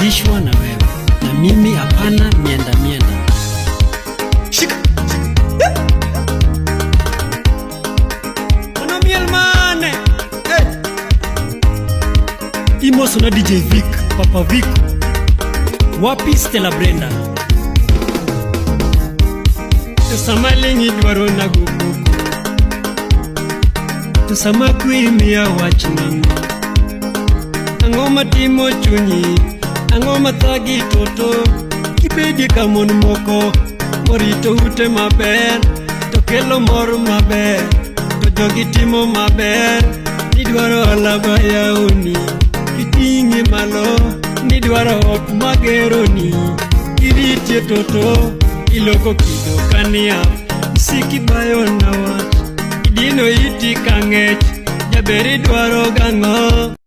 Nimeridhishwa na wewe na mimi hapana mienda mienda. Shika. Mano miel mane? Hey. Imoso na DJ Vic, Papa Vic. Wapi Stella Brenda? To sama ling' idwaro nago koko. To sama kwe imiya wach nang'o? Ang'o matimo chunyi? Ang'o mathagi toto? Kibedie ka mon moko morito ute maber to kelo mor maber to jogi timo maber nidwaro hola mayaoni kiting'e malo nidwaro ot mageroni kiritie toto iloko kido kania isiki bayo na wach idino iti ka ng'ech jaber idwaro gang'o.